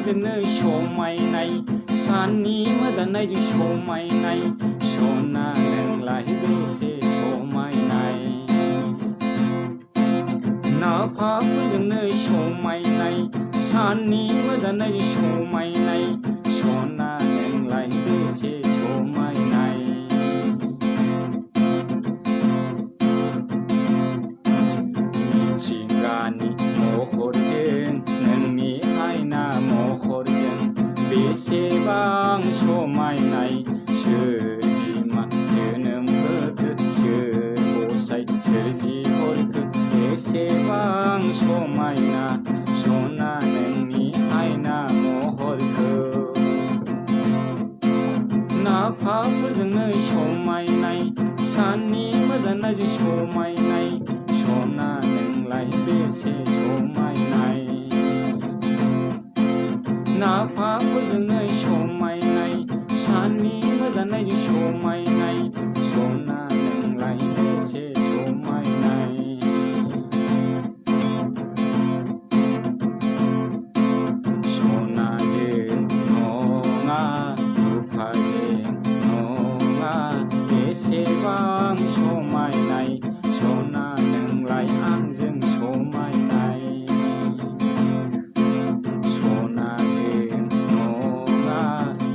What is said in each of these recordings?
नाफाफोरजोंनो समायनाय साननि मोदाननायजों समायनाय सना नोंलाय बेसे समायनाय नाफाफोरजोंनो समायनाय साननि मोदाननायजों समायनाय सना नोंलाय बेसे समायनाय मिथिंगानि महरजों नोंनि आयना महरजों बेसेबां समायनाय सोर बिमा जोनोम होखो सोर गसाइ सोरजिहरखो बेसेबां समायना सना नोंनि आयना महरखौ नाफाफोरजोंनो समायनाय साननि मोदाननायजों समायनाय सना नोंलाय बेसे समायनाय नाफाफोरजोंनो समायनाय साननि मोदाननायजों समायनाय सना नोंलाय बेसे समायनाय सनाजों नङा रुफाजों नङा बेसेबां समायनाय सना नोंलाय आंजों समायनाय सनाजों नङा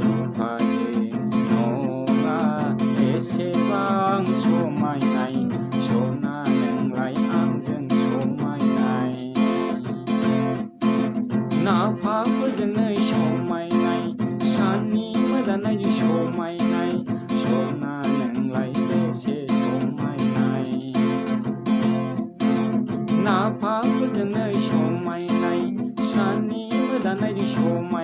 रुफाजों नङा बेसेबां समायनाय सना नोंलाय आंजों समायनाय नाफाफोरजोंनो समायनाय साननि मोदाननायजों समायनाय सना नोंलाय बेसे समायनाय नाफाफोरजोंनो समायनाय साननि मोदाननायजों समायनाय